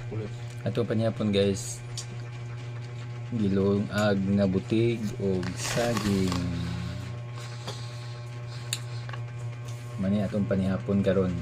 Kulit. Ato panihapon, guys. Gilungag nga butig og saging. Mani atong panihapon karon.